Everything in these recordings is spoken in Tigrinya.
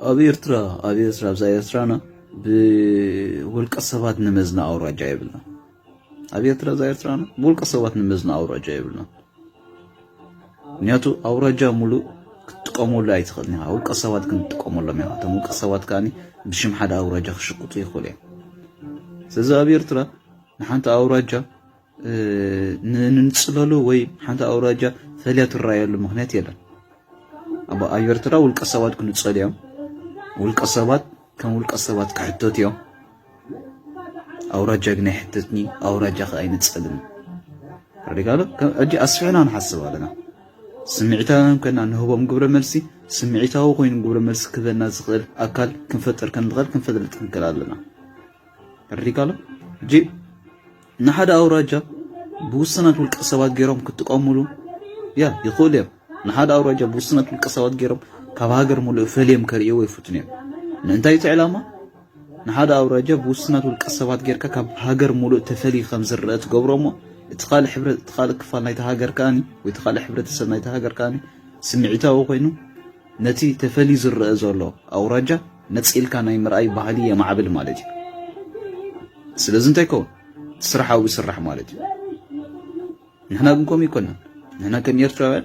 ኣብ ኤርትራ ኣብ ኤርትራ ኣብዛ ኤርትራና ብውልቀ ሰባት ንመዝና ኣውራጃ የብልና። ኣብ ኤርትራ ኣብዛ ኤርትራና ብውልቀ ሰባት ንመዝና ኣውራጃ የብልና። ምክንያቱ ኣውራጃ ሙሉእ ክትጥቀመሉ ኣይትኽእልን ኢኻ። ውልቀ ሰባት ክንጥቀመሎም ኢኻ። እቶም ውልቀ ሰባት ከኣ ብሽም ሓደ ኣውራጃ ክሽቅጡ ይኽእሉ እዮም። ስለዚ ኣብ ኤርትራ ንሓንቲ ኣውራጃ እ፣ ን- ንንጽለሉ ወይ ሓንቲ ኣውራጃ ፈልያ ትረኣየሉ ምኽንያት የለን። ኣብ ኣብ ኤርትራ ውልቀ ሰባት ክንጸሉ እዮም። ውልቀ ሰባት ከም ውልቀ ሰባት ክሕተቱ እዮም። ኣውራጃ ግን ኣይሕተትኒ፣ ኣውራጃ ከኣ ኣይንጸልን። ረዲካሎ ከም ሕጂ ኣስፊሕና ንሓስብ ኣለና። ስምዒታውያን ኮይና ንህቦም ግብረ መልሲ፣ ስምዒታዊ ኮይኑ ግብረ መልሲ ክህበና ዝኽእል ኣካል ክንፈጥር ከም ንኽእል ክንፈልጥ ክንክእል ኣለና። ተረዲካሎ ሕጂ ንሓደ ኣውራጃ ብውስናት ውልቀ ሰባት ገይሮም ክጥቀሙሉ ያ ይኽእሉ እዮም። ንሓደ ኣውራጃ ብውስናት ውልቀ ሰባት ገይሮም ካብ ሃገር ሙሉእ ፈልዮም ከርእይዎ ይፍትኑ እዮም። ንእንታይ እቲ ዕላማ? ንሓደ ኣውራጃ ብውስናት ውልቀ ሰባት ጌርካ ካብ ሃገር ሙሉእ ተፈልዩ ከም ዝረአ ትገብሮ እሞ እቲ ካልእ ሕብረ እቲ ካልእ ክፋል ናይቲ ሃገር ከኣኒ ወይ እቲ ካልእ ሕብረተሰብ ናይቲ ሃገር ከኣኒ ስምዒታዊ ኮይኑ ነቲ ተፈልዩ ዝረአ ዘሎ ኣውራጃ ነጺልካ ናይ ምርኣይ ባህሊ የማዕብል ማለት እዩ። ስለዚ እንታይ ይከውን? ስራሕ ኣብኡ ይስራሕ ማለት እዩ። ንሕና ግን ከምኡ ይኮናን። ንሕና ከም ኤርትራውያን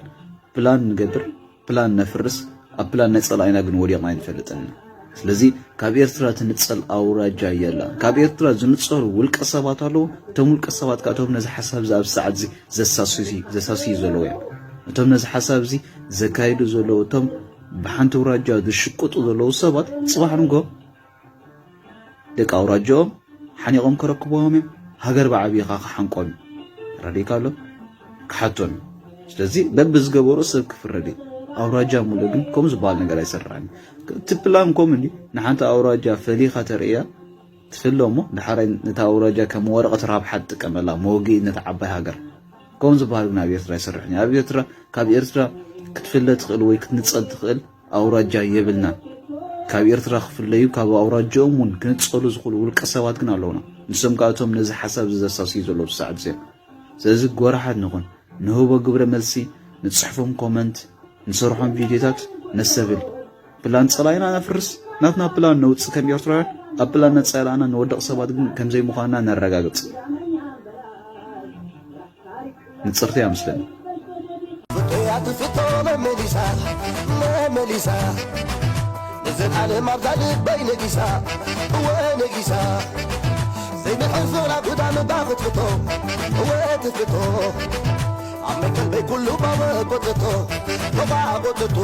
ፕላን ንገብር፣ ፕላን ነፍርስ፣ ኣብ ፕላን ናይ ጸላኢና ግን ወዲቕና ኣይንፈልጥን ኢና። ስለዚ ካብ ኤርትራ ትንጸል ኣውራጃ የላ። ካብ ኤርትራ ዝንጸሉ ውልቀ ሰባት ኣለዉ። እቶም ውልቀ ሰባት ከኣ እቶም ነዚ ሓሳብ እዚ ኣብ ሰዓት እዚ ዘሳስዩ ዘሳስዩ ዘለዉ እዮም። እቶም ነዚ ሓሳብ እዚ ዘካይዱ ዘለዉ እቶም ብሓንቲ ኣውራጃ ዝሽቅጡ ዘለዉ ሰባት ጽባሕ ንጎ ደቂ ኣውራጃኦም ሓኒቖም ከረክብዎም እዮም። ሃገር ብዓብዪ ኸዓ ክሓንቆም እዩ። ረዲካ ኣሎ ክሓቶም እዩ። ስለዚ በብዝገበሮ ሰብ ክፍረድ እዩ። ኣውራጃ ሙሉእ ግን ከምኡ ዝበሃል ነገር ኣይሰርሕን። እቲ ፕላን ከምኡ እንዲ ንሓንቲ ኣውራጃ ፈሊኻ ተርእያ ትፍለ እሞ ዳሕራይ ነታ ኣውራጃ ከም ወረቐት ራብሓ ትጥቀመላ መወግኢ ነታ ዓባይ ሃገር። ከምኡ ዝበሃል ግን ኣብ ኤርትራ ኣይሰርሕን እዩ። ኣብ ኤርትራ ካብ ኤርትራ ክትፍለ ትኽእል ወይ ክትንጸል ትኽእል ኣውራጃ የብልናን። ካብ ኤርትራ ክፍለዩ ካብ ኣውራጃኦም እውን ክንጸሉ ዝኽእሉ ውልቀ ሰባት ግን ኣለውና። ንሶም ከኣ እቶም ነዚ ሓሳብ እዚ ዘሳስዩ ዘለዉ ሰዓት እዚኦም። ስለዚ ጎራሓት ንኹን፣ ንህቦ ግብረ መልሲ፣ ንጽሕፎም ኮመንት፣ ንሰርሖም ቪድዮታት ነሰብል። ፕላን ጸላኢና ነፍርስ፣ ናትና ፕላን ነውጽእ ከም ኤርትራውያን፣ ኣብ ፕላን ነጻላእና ንወድቕ ሰባት ግን ከም ዘይምዃንና ነረጋግጽ። ንጽርቲ እያ ምስለኒ። ፍቅርያ ትፍቶ መመሊሳ መመሊሳ ንዘልኣለም ኣብዛ ልበይ ነጊሳ እወ ነጊሳ ዘይንሕል ፍቕራ ጉዳ ምባ ክትፍቶ እወ ትፍቶ ኣብ መቀልበይ ኩሉ ባወ ጎተቶ ቶባ ጎተቶ